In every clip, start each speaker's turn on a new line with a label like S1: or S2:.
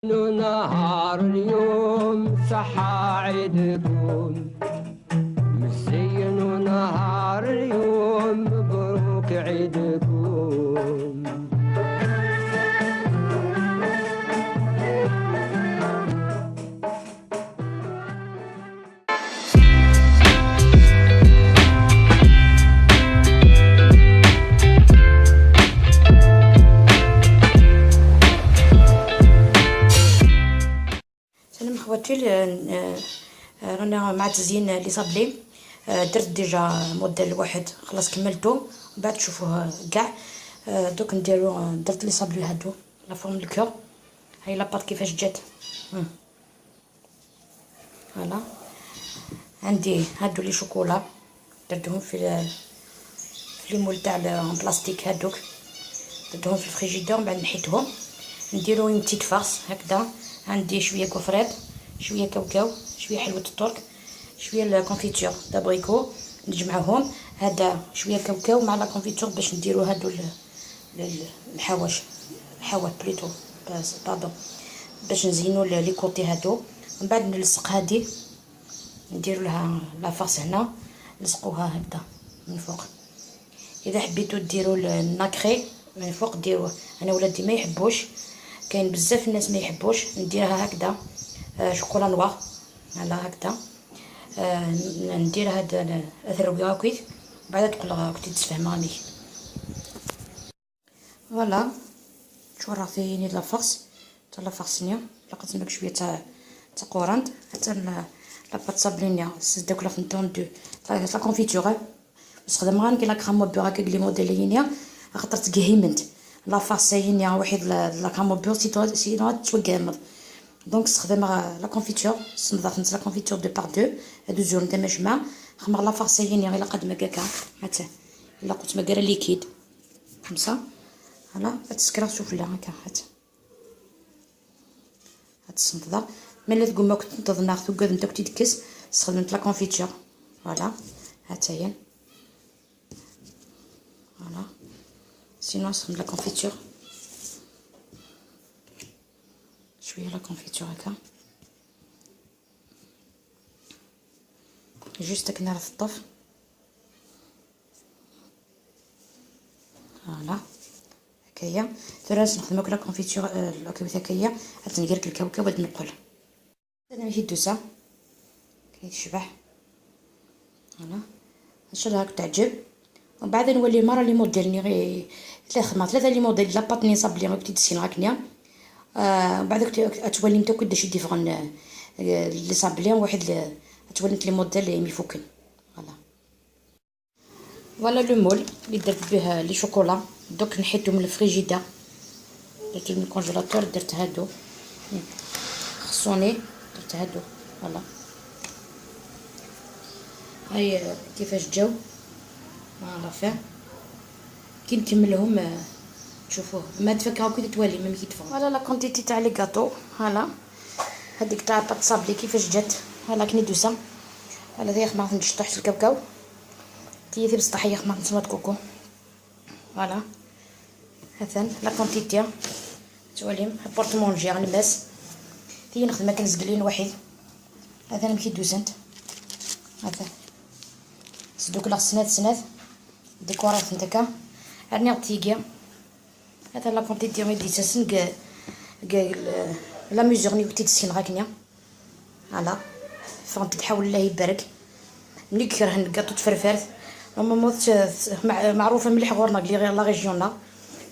S1: نهار اليوم صحة عيدكم مزين نهار اليوم مبروك عيدكم.
S2: سلام خواتي، رانا مع تزيين les sablés. درت déjà modèle واحد خلاص كملتو، من بعد تشوفوه كاع. دوك نديرو، درت les sablés هادو la forme ال cœur، هاي la pâte كيفاش جات. voilà عندي هادو les chocolats درتهم في les moules تاع en plastique هادوك، درتهم في الفريجيدير من بعد نحيتهم. نديرو une petite farce هكذا، عندي شوية gaufrette، شوية كاوكاو، شوية حلوة الترك، شوية ال confiture d'abricot، نجمعهم. هذا شوية كاوكاو مع la confiture باش نديرو هادو الحواش، الحواف plutôt pardon، باش نزينو les côtés هادو. من بعد نلصق هادي، نديرو لها la farce هنا، نلصقوها هكذا من فوق. اذا حبيتو ديروا ال nacré من فوق ديروه، انا ولادي ما يحبوش، كاين بزاف الناس ما يحبوش. نديرها هكذا chocolat noir على هكذا، ندير هاد الثرويه كويت بعدا تقول كنتي تفهماني. voilà شو راه فيني la farce تاع la farce نيا، لقيت تماك شوية تاع قورانت حتى la pâte sablée نيا داك la fondant de la confiture نستخدم غير كي la crème au beurre هكاك les modèles ينيا، خاطر تقهيمنت la farce ينيا واحد la crème au beurre sinon توقامض. donc استخدم la confiture، نضاف la confiture deux par deux هادو زور نتا مجمع خمر la farce ينيا غير قد ما كاكا هاتا الا قلت ما كرا liquide خمسة. voilà تسكرا سفلى هكا هات هاد الصندوق ملي تقوم ما كنت نتظناغ ثقاد نتا كنتي تكس استخدمت la confiture. voilà هاتايا voilà sinon استخدم la confiture شوية la confiture هكا juste كنا الطف. voilà هكايا ثلاث نخدمو la confiture الكوكاو هكايا ندير لك الكاوكاو بغيت نقول انا ماشي دوسة كيتشبح. voilà ان شاء الله هاك تعجب. ومن بعد نولي مرة les modèles ني غير ثلاثة les modèles la pâte ني sablée غير كنتي تسين هاكنيا. بعد تولي نتا كداش différents les sablés واحد تولي les modèles ميفوكن. voilà voilà le moule اللي درت به les chocolats دوك نحيتو من الفريجيدا، درتو من ال congélateur، درت هادو خصوني درت هادو. voilà هاي كيفاش جاو. voilà فين كي نكملهم تشوفوه ما تفكروا كي توالي ما كيتفهم. voilà la quantité تاع les gâteaux. voilà هذيك تاع pâte sablée كيفاش جات. voilà كني دوسة. voilà ذي خمر نشطح الكاوكاو تي ثي بسطحيه خمر نسمات coco. voilà هذا la quantité تواليم porte-manger الماس تي نخدم كنزقلين واحد. هذا مكي دوزنت هذا سدوك لا سنات سنات ديكورات نتاكا راني تيكيا. هذا la quantité غير ديتاسن la mesure ني كنتي تسين غاكنيا. voilà فهمت تحاول الله يبارك ملي كره الكاطو تفرفرت normalement معروفة مليح غورنا لي غير la région نا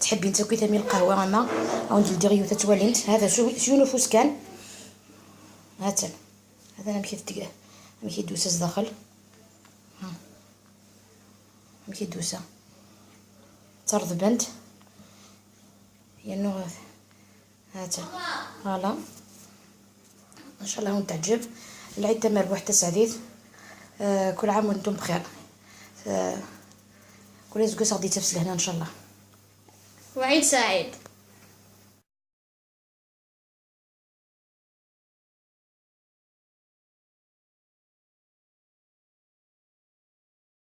S2: تحبي انت كي تامي القهوة اما او ندير ديغيو تتوالينت. هذا سيونو فوسكان هاتا هذا انا مشيت دوسة داخل مشيت دوسة ترض بنت ينو هاتا. voilà ان شاء الله تعجب العيد تمر بواحد تسعديت. كل عام وانتم بخير. كل زكوس غادي تفسل هنا ان شاء الله.
S3: وعيد سعيد.